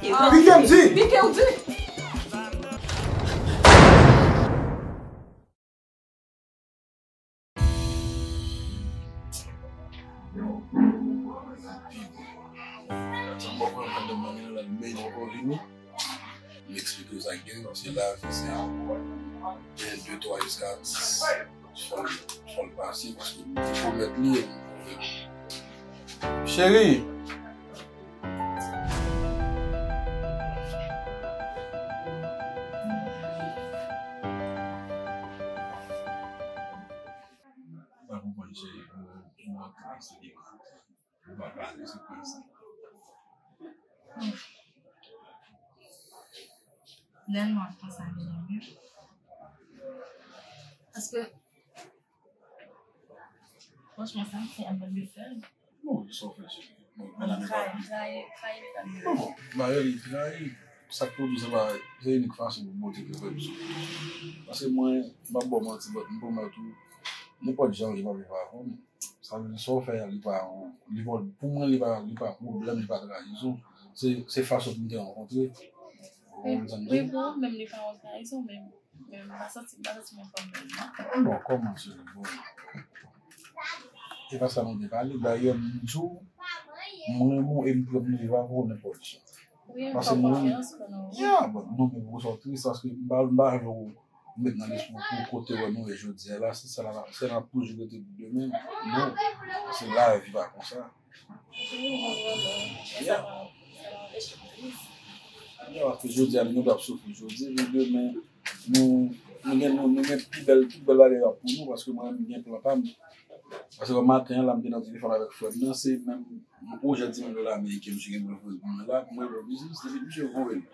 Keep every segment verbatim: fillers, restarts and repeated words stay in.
Pike m di! Pike w di! Mwen eksplike w sa k gen, paske lavi se gen de, twa, jiska dis. Fò l, fò l pase, paske nou te pwomèt li. Cheri! M pa konprann, cheri, pou, pou mwen kri, se li. Ou pa pale, se konsa. Lè l nwa konsa, genlè menm. Paske, franchman, sa m fè a, mwen le fè l. Non, sa w fè, cheri. Bon, medam, e pa trayi, trayi, trayi fè m. Non, Marjorie, trayi, sa k pwodui, se pa, se inik fason pou bote ke fè m soufri. Paske mwen, m ap ba w manti, but m pwomèt ou, nenpòt jan, jan m ap viv avè w, sa vle di sa w fè a, li pa, li pa, pou mwen, li pa, li pa pwoblèm, li pa trayizon. Se, se fason pou m te rankontre. Wi, wi, pou ou menm, li pa yon trayizon, men, men m pa santi, m pa santi mwen pwoblèm, non. Non, kòman, cheri, bon. E pa sa nou te pale, dayè, m di w, mwen renmen w e m prè pou m viv avè w nenpòt jan. Wi, m fè w konfyans, konnen w. Ya, bon, non, men pou sa w tris, paske m pa, m pa vle w met nan lespri w pou kote w wè nou ye jodi a la, se sa la, se la n ap toujou rete pou demen. Non, se lavi pa konsa. Wi, mwen renmen w, men sa pa, sa pa anpeche m tris. Ya, paske jodi a, nou t ap soufri jodi, men demen, nou, nou gen, nou, nou gen pi bèl, tout bèl bagay ap pou nou, paske mwen, mwen gen plan pa m. Paske maten an, la, m te nan telefòn avèk frè m nan, se menm yon pwojè dis mil dola ameriken misye gen pou l voye pou mwen la, pou mwen fè biznis, depi misye voye l.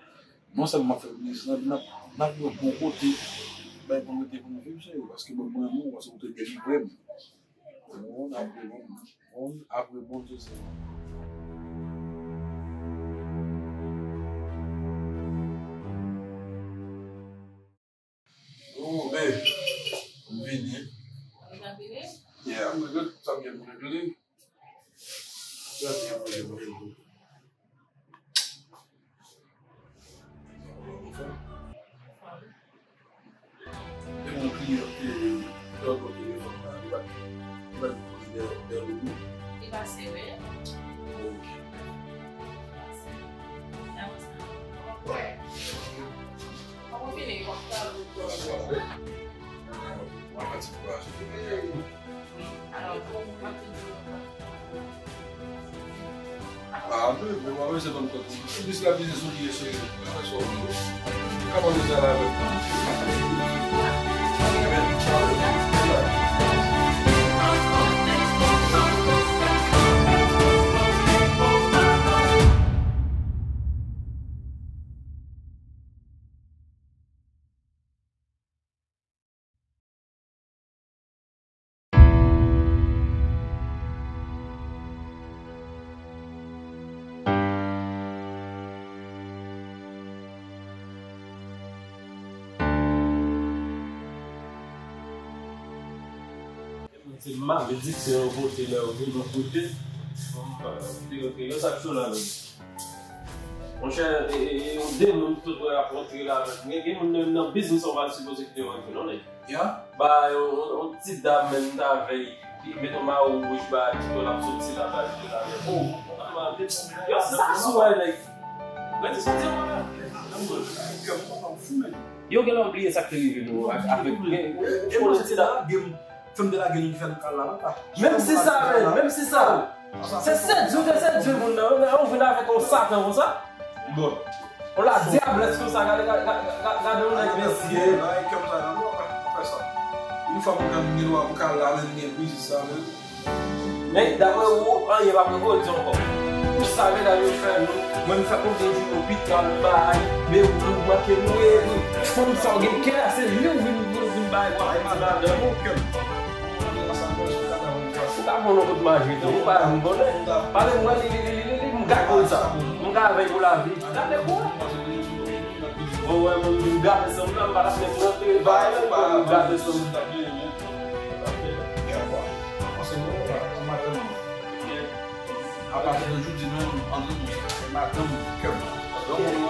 Non sèlman m ap fè biznis lan, n ap, n ap jwenn bon kote, bay pou mete pou nou viv, cheri, paske mwen, mwen, mwen, paske ou te delivre m. Bon, n ap bon, bon, apre Bondye, se Oh, babe. M vini. Ou vin vini? Yeah, m regle sa m gen pou regle. Sa m gen pou regle. Gen yon kliyan ki te lòt bò telefòn la, li pa t, li pa t poze dèyè, dèyè ou non. Li pase, wi. Ok. Li pase. N a wè sa. Ah, men, men, mwen, se bann kòt. Biznis la, biznis ou li ye, cheri. Kòman nou sa la avèk mwen? Se malediksyon yo pote lè yo vin yon kote. Yo, yo, yo, sa k sou la menm. Monchè, e, e, e, yon demon ki tout wè ap rantre la menm. Gen, gen moun nan, nan biznis ou pa sipoze kite yo antre non, nèg. Ya? Ba, yon, yon, yon ti dam menm ta vèy, li met yon mawo wouj ba, li di l ap soti la, ba, li la menm. Oh, yo, sa sou wè, nèg. Nèg, soti yon bagay. Yo gen lè w bliye sa k te rive nou ak, avèk, gen, e, e, mwen, ti dam. Fè m te lage nou ki fè nou kal la, papa. Menm si sa, men, menm si sa. Se sedui, te sedui moun nan, ou vin avèk yon satan konsa. Bon. Yon ladyablès konsa, gade, gade, gade, gade yon nèg mesye. Bagay kè m sa nan, non, pa, pa fè sa. Yon fwa pou m ka, m gen dwa pou m ka la, men m gen biznis sa, men. Men, daprè ou, anyen pa poko di ankò. Pou sa, medam yo fè nou, mwen m fè konbyen jou lopital, bay, men ou manke mouri, wi. Fanm sa w gen kè, se li w vin, vin, vin bay, bay, bay madanm ou. Ou ka konn yon kout maji tou, ou pa janm konnen. Pale m wè li, li, li, li, li, li, m ka konn sa. M ka avè l pou lavi. Gade kou. Ou wè moun vin gape san m nan, m pa t ap menm rantre. Bay, bay, moun gape san m. Apati de jodi menm, antre nou, se madanm kè m.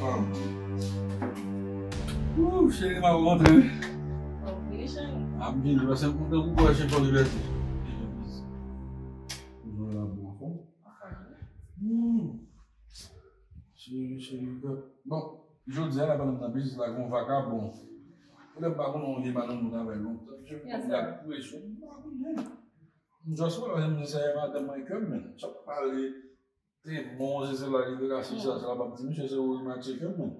Kòm. Ooh, cheri, m ap rantre wi. Ok, cheri. M ap vini, paske m kontan pou wè chen fò li vèti. Ou jwenn la bon anfòm? Hmm. Cheri, cheri, bon, jodi a la pandan m nan biznis la, gon vakabon. Ou lè m pa konnen yon vye madanm moun avè l lontan, je konn la presyon, m pa konnen. M just wè, paske m di se madanm mwen ke m menm. Chak pale, te bon, se sela, li te ka si sa, sela, m ap di misye se ou ki matche ke m menm.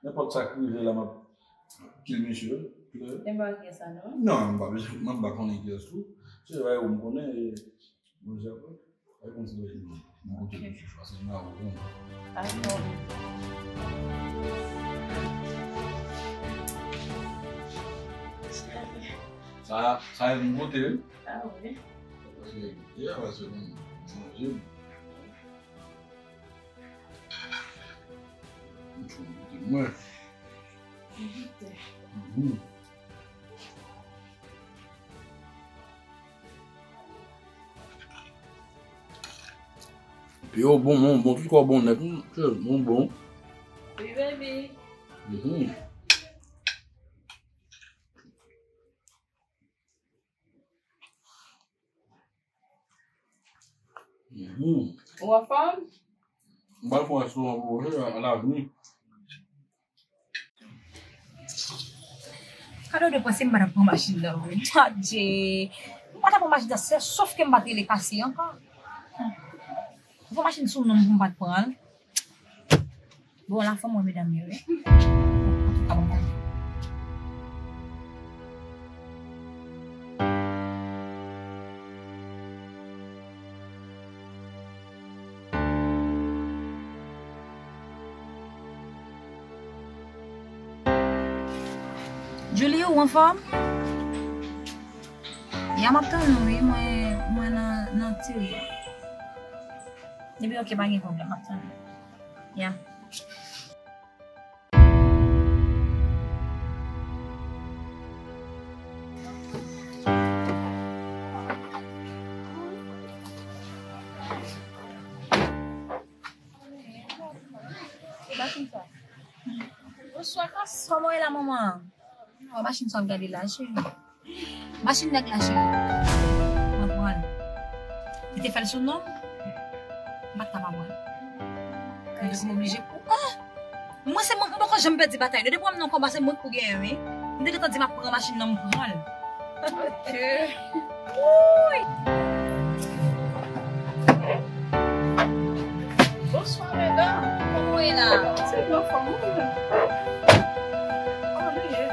Nenpòt sa k rive la, m ap kill misye. E pa kiyès sa non? Non, m pa bezwen, m pa konnen kiyès tou. Se vre ou m konnen, e, Mwen se apre, e konn si mwen, mwen kote mwen chouchou, se mwen avè ou. Dakò. Sa, sa e mwen kote wi. Ah wi. Paske, ya, paske mwen manje. Mwen kote mwen. Mhm. Pye w bon, bon, bon, tout kò w bon nèt, hmm, cheri, bon, bon. Wi, baby. Mhm. Mhm. Ou anfòm? M pral fè yon restoran pou ou, cheri, alavni. Kado de panse m pa t ap pran machin nan vre. Adje. M pa t ap pran machin nan, se sof ke m pa t rele Kasi ankò. M pran machin sou non m pou m pa t pran l. Bon, la fò m wè medam yo, wi. Antouka, bon, bon. Julie, ou anfòm? Ya, m ap tann ou, wi. Mwen, mwen nan, nan tiri a. Epi, ok, pa gen pwoblèm, m ap tann ou. Ya. Bonswa, Kas. Kòman w ye la, manman? Wè machin sa w ap gade la, cheri. Machin nèg la, cheri. Mwen pran l. Li te fè l sou non m. M pa t ka pa pran l. Mwen oblije pou. Ah! Mwen se mwen, m poko janm pèdi batay. Depi w wè m nan konba, se mwen k pou genyen, wi. M te gentan di m ap pran machin nan, m pran l. Ok. Wouy! Bonswa, medam. Kòman w ye la? Se blan fanm, wi. Kòman w ye?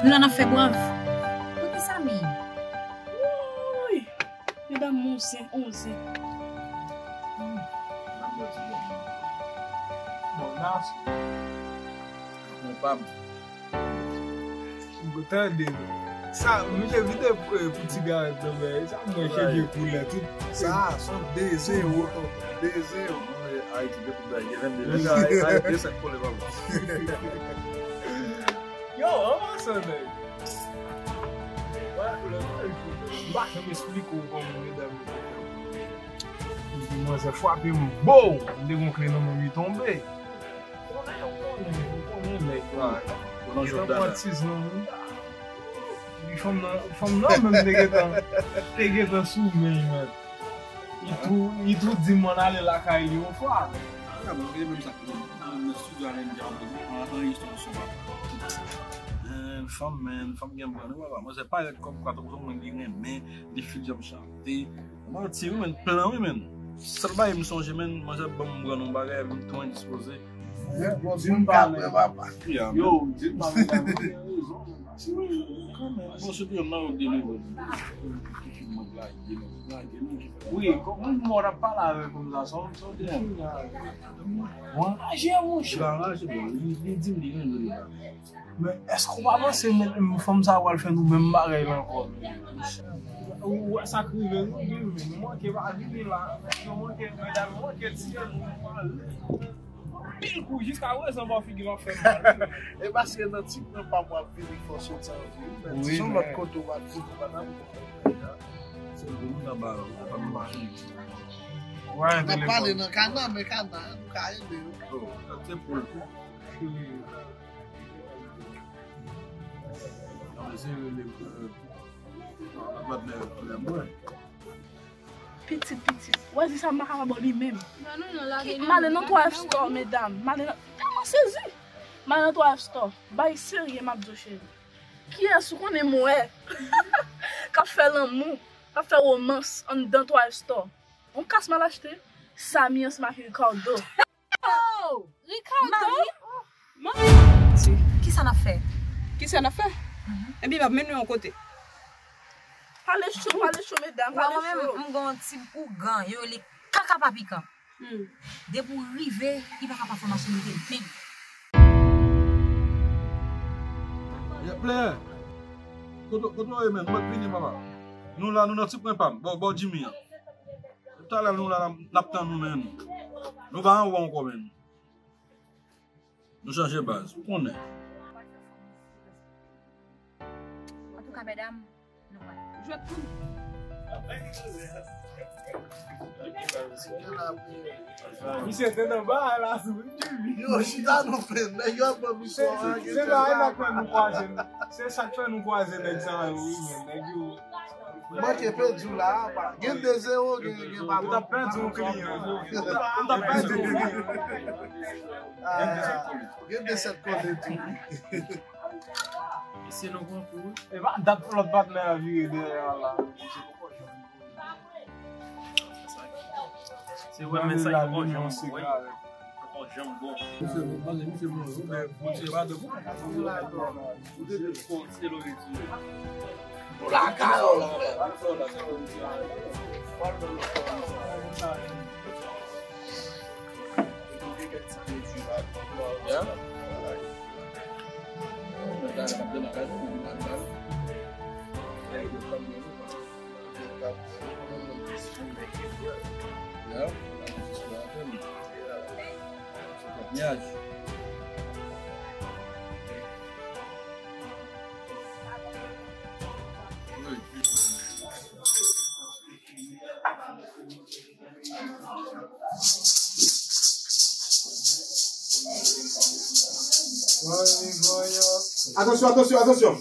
Nou la n ap fè brav. Kote Samy? Wouy! Medam, on zen, on zen. Hmm. Bon, nas. Bon, pa m. Ou tande, sa, misye vide pou, pou ti garèt nan men, sa mwen chanje koulè tout. Sa, se de zewo, de zewo. Ayiti, gen tout bagay, gen vennde, vennde, Ayiti, Ayiti, sèt kole pa bon. Yo, anvan sa, nèg. M pa janm esplike w kòman medam yo te fè. Epi manzè frape m, bow! M te gon kle nan men m, li tonbe. Konnen, ou konnen, ou konnen nèg la. Konnen Jordan. Li t ap pran tiz nan men m. Epi fanm nan, fanm nan menm te gentan, te gentan sou men l, mèt. Li tou, li tou di m ann ale lakay li yon fwa. Ya, mwen, se menm sa k rive m. Mwen, nan estidyo a, lè m di, an, anrejistre yon son, papa. Eh, fanm, men, fanm gen bran, wi, papa. Manzè parèt kòm kwa, tankou se yon moun ki renmen, li fil janm chante. Manti, wi, men, plan, wi, men. Sèl bagay m sonje, men, manzè ban m bran nan bagay, epi m tou endispoze. Di m pa vre, papa. Yo, di m pa vre, papa. Ou gen rezon, men. Kanmenm. Bon, se te yon nan yo delivre. Wi, kòman mwen t ap pale avèk kòm sa, sa, sa w te anraje, monchè. Li pa anraje, bon, li, li di m li renmen li. Men èske w pa panse men, fanm sa a pral fè nou menm bagay la ankò? Ou wè sa k rive nou, nou manke pa vini la. Yo manke, medam yo manke tiye nou. Anpil kou, jiska prezan bò figi m ap fè m mal. E paske nan ti kwen pa m w ap vini fò soti anvi wi, men si se yon lòt kote w pa t vini, w pa t ap vini. Se pou nou nan ba yo, pa m mache. N ap pale nan kana, men kana, nou ka ede yo. Oh, se poul tou. Nan mesye rele, euh, patnè, patnè mwen. Pitit, pitit. Ou wè di sa m pa ka ba w li menm. M ale nan Twelve Store, medam. M ale nan, tèlman sezi. M ale nan Twelve Store. Bagay serye, m ap di w, cheri. Kiyès ou konnen m wè k ap fè lanmou, k ap fè womans anndan Twelve Store? Yon kas m al achte, Samy ansanm ak Ricardo. Oh! Ricardo? Mari? Mari? Kisa n ap fè? Kisa n ap fè? Ebyen, m ap mennen w yon kote. Pale cho, pale cho, medam, pale cho. Mwen menm, m gen yon ti ougan, yo rele kaka pa pikan. Depi w rive, li pa ka pa fè mache, li te big. Yeah, player. Kote, kote w ye, menn? Mwen vini, papa. Nou la, nou nan ti kwen pa m, bò, bò Jimmy an. Talè nou la, n ap tann nou, menn. Nou pa anwo ankò, menn. Nou chanje baz, ou konnen. Antouka, medam, nou pral jwèt pou nou. Misye te nan ba la sou Jimmy. Yo, chita non, men nèg yo ap ban misye. Se bagay sa k fè nou kwaze. Se sa k fè nou kwaze nèg sa yo, wi, men nèg yo. Manke pèdi w la, pa. Gen de zewo, gen, gen pa bon. Ou t ap pèdi yon kliyan. Ou t ap pèdi yon kliyan. Ah, gen de sèt kote tou. Mesye, nou pran kou, wi. E pa dat lòt patnè a vire dèyè a la. Se wè, men sa yo poko janm bon, wi. Yo poko janm bon. Misye bon, misye bon, misye bon, misye pa de bon. Misye bon, se lo eti. Nou lakay ou la. Yeah. Atansyon, atansyon, atansyon.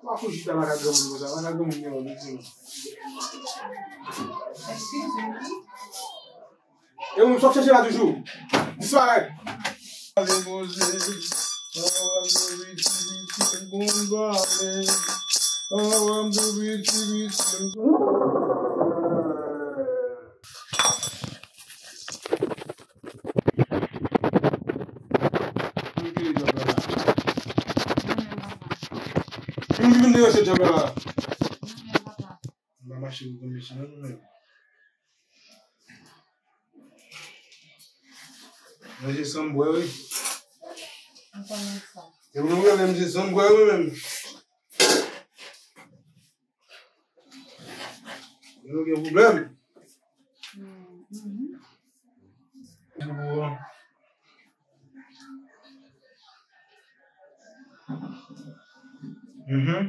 Pa fouti chita lakay granmoun konsa, lakay granmoun gen lòt, wi. Eskize m. E ou menm, sa w ap chèche la toujou? Disparèt! Ale poze, anwa m tou piti piti m konn pale, anwa m tou piti piti m konn. Moun ki vin deranje djab la. M pa mache pou konn mesye non, nou menm. Manje san m bwè, wi. Ou konnen sa. E pou nou rele m se san m bwè, wi, menm. Nou gen pwoblèm. Mhm.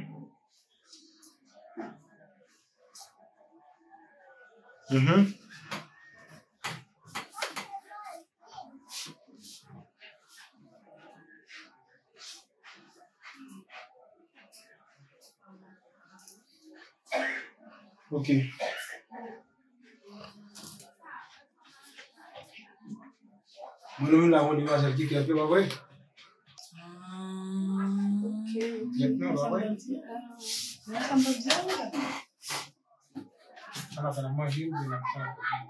Mhm. Ok. Mwen, nou la, yon demwazèl ki kèk, pa vre? Ah, ok. Yèt non, pa vre? Sa m ap di a. Sa m ap di a, wi. Sa n ap fè, n ap manje, oubyen n ap fè?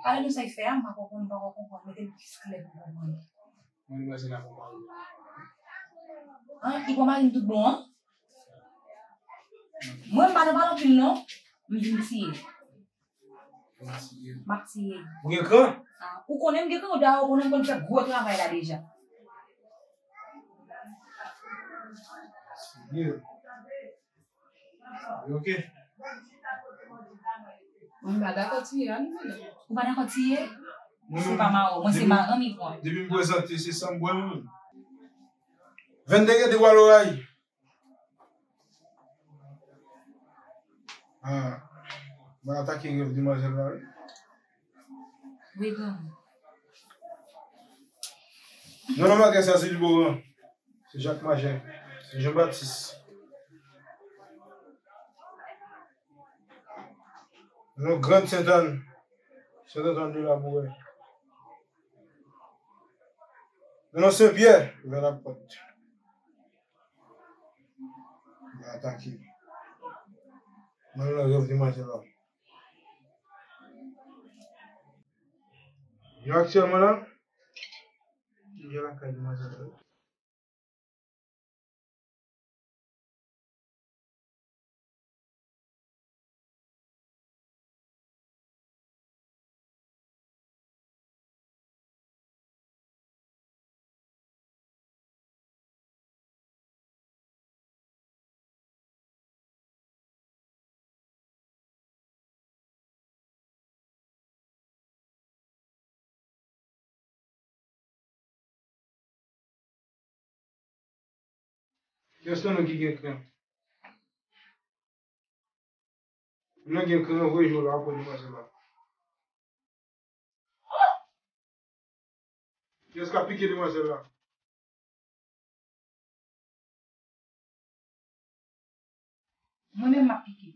Pale nou sa k fè a, m pa konprann, m pa konprann. Mete l plis klè pou m konprann. Mwen, demwazèl la, bon, pa vre. An, li pran mari m tout bon, an? Mwen, m pa nan pale anpil, non. M vin tiye. M ap tiye. Ou gen kran? Ah, ou konnen m gen kran, dayè ou konnen m konn fè gwo travay la deja. Serye? Ok. Mwen pa dakò tiye a, nou menm. Ou pa dakò tiye? Mwen se pa mawon, mwen se maranm li pran. Depi m prezante, se sa m bwè, mwen. Vennde gen de wa loray. Ah, mwen atake rèv demwazèl la, wi. Wi, granmoun. Non, non, maten sa, se Liboran. Se Jak Majè. Se Jan Batis. Non, Grann Sentàn. Sentàn de Labourè. Non, non, Senpyè. Ouvè lapòt. Atake. Mwen nan rèv demwazèl la. Yo aktyèlman la, yo lakay demwazèl la. Kiyès nan nou ki gen kran? Moun nan gen kran, voye je w la, w ap wè demwazèl la. Kiyès k ap pike demwazèl la? Mwen menm m ap pike.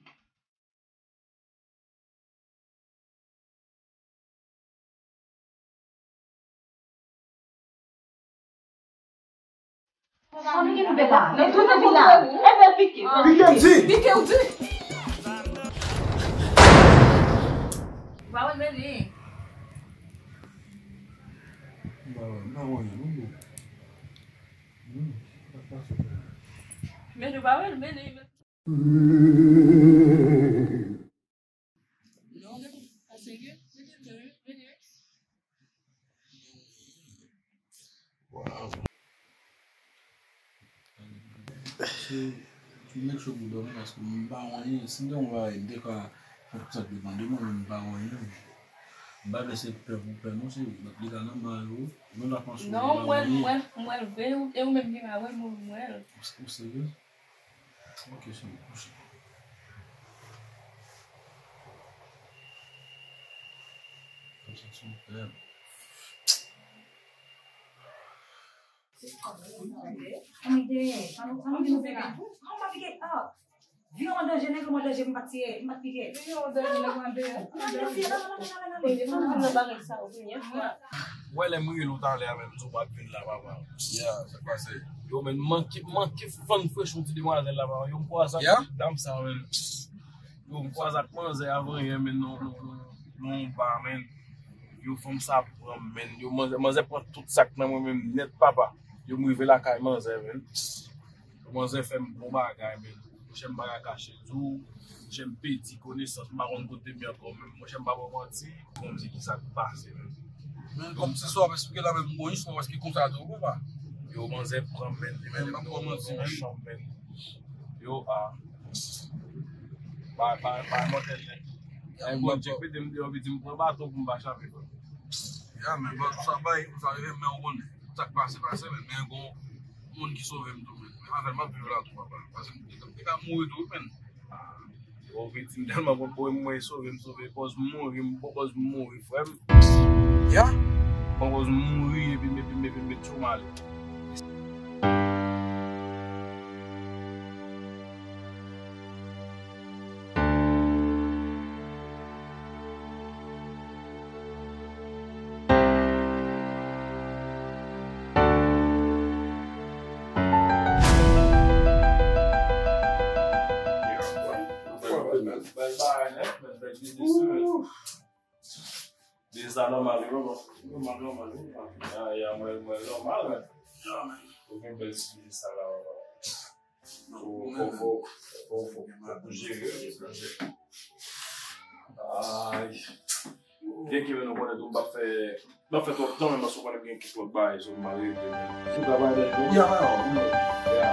Fanmi gen nou bèt la. Men tout vin la. Enben pike. Pike m di. Pike w di. Ou pa wè l mele. M pa wè, m pa wè anyen non bro. Hmm, sa k pase? Men nou pa wè l mele. Non, pa serye. Wow. Se, se make sure pou dòmi paske m pa wè anyen. Si m te wè anyen, m te ka fè tout sa k depann de mwen, men m pa wè anyen. M pa vle se pè pou pè non, se li ka nan ma yo. Nou la panse nou pa wè anyen. Non, m wè l, m wè l, m wè l vre, e ou menm ki pa wè l, mwen m wè l. Ou, ou serye? Ok, se bon, kouche. Konsa se yon pèp. Vin an danje, nèg, an danje, m pa t tiye, m pa t pike. Vin an danje, nèg, an danje. Wè lè m rele w talè a menm, m di w pa t vin la, papa. Yeah, sa k pase? Yo, men, manke, manke fann fresh yon ti demwazèl la, papa. Yo, m kwaze ak dam sa, men. Yo, m kwaze ak manzè avan yè, men, non, non, non, non, ba, men. Yo, fanm sa pran m, men. Yo, manzè, manzè pran tout sa k nan mwen menm nèt, papa. Yo, m rive lakay manzè, men. Manzè fè m bon bagay, men. Monchè, m pa ka kache di w. Monchè, m pèdi konesans, m pa konn kote m ye ankò menm. Monchè, m pa ba w manti, kòmsi ki sa k pase menm. Men kòmsi sa w ap eksplike la menm, m gon istwa paske konsa tou, papa. Yo, manzè pran m, men, li mete m nan yon chanm, men. Yo, a. Bay, bay, bay, mòtèl nèt. Ay, Bondye k mete m deyò, piti, m pran baton pou m pa chape, frè. Ya, men, bon, sa bay, sa rive, men w konnen. Sa k pase, pase, men, men gon moun ki sove m tou, men. Men avè l, m ap viv la tou, papa. Paske m te, m te ka mouri tou, men. Bon, viktim tèlman pran pwen mwen sove, m sove, pòz m mouri, m pran pòz m mouri, frè m. Ya? Pran pòz m mouri, epi m, epi m, epi m met choma ale. Bèl bagay nèt, men bèl biznis wi, men. Biznis la nòmal wi, papa. Nòmal, nòmal, nòmal. Ya, ya, mwen, mwen nòmal, men. Ya, men. Ou gen bèl ti biznis la, la, papa. Fò, fò, fò, fò, fò, fò pou jere, wi. Ay. Gen ki men nou konnen tou, m p ap fè, m p ap fè twòp tan, men paske w konnen m gen kèk lòt bagay, so m pral rete, men. Sou travay nèt tou. Ya, ya. Ya.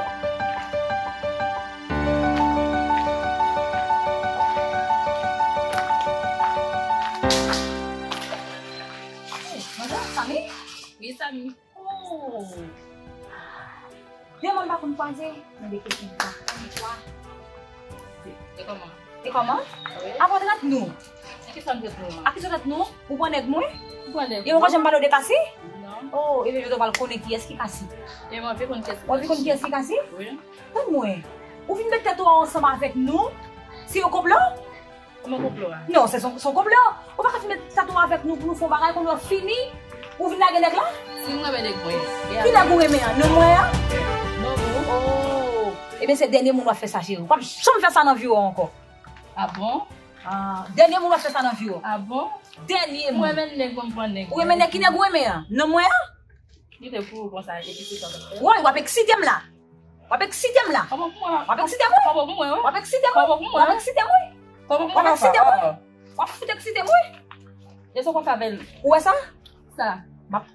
Samy? Wi, Samy. Oh. De moun pa konn kwaze, men de kesyon pa konn kwa. E kòman? E kòman? Wi. Apa w trete nou? Kisa m trete nou an? A kisa w trete nou? Ou pran nèg mwen? Ou pran nèg mwen? E ou pa janm pale w de Kasi? Non. Oh, ebyen jodi a w pral konnen kiyès ki Kasi. E mwen anvi konn kiyès ki Kasi. Ou anvi konn kiyès ki Kasi? Wi. Tann mwen. Ou vin met tèt ou ansanm avèk nou? Se yon konplo? Kòman konplo a? Non, se son, son konplo. Ou pa ka fin met tèt ou avèk nou pou nou fè yon bagay, kounye a w fini, ou vin lage nèg la? Si m renmen nèg mwen. Ki nèg ou renmen an? Nonm mwen an? Non, non. Oh. Ebyen, se dènye moun w ap fè sa, cheri. W p ap janm fè sa nan vi w ankò. Ah bon? Ah, dènye moun w ap fè sa nan vi w. Ah bon? Dènye moun. Mwen renmen nèg, mwen pran nèg. Ou renmen nèg, ki nèg ou renmen an? Nonm mwen an? Kite pou ou konsa, epi se sa w ap fè. Woy, w ap eksite m la. W ap eksite m la. Kòman pou mwen? W ap eksite m, wi. Kòman pou mwen, wi? W ap eksite m, wi. Kòman pou mwen, wi? W ap eksite m, wi. Kòman pou mwen? W ap eksite m, wi. W ap fout eksite m, wi. Lè sa w konn fè avè l. Ou wè sa? Sa. M ap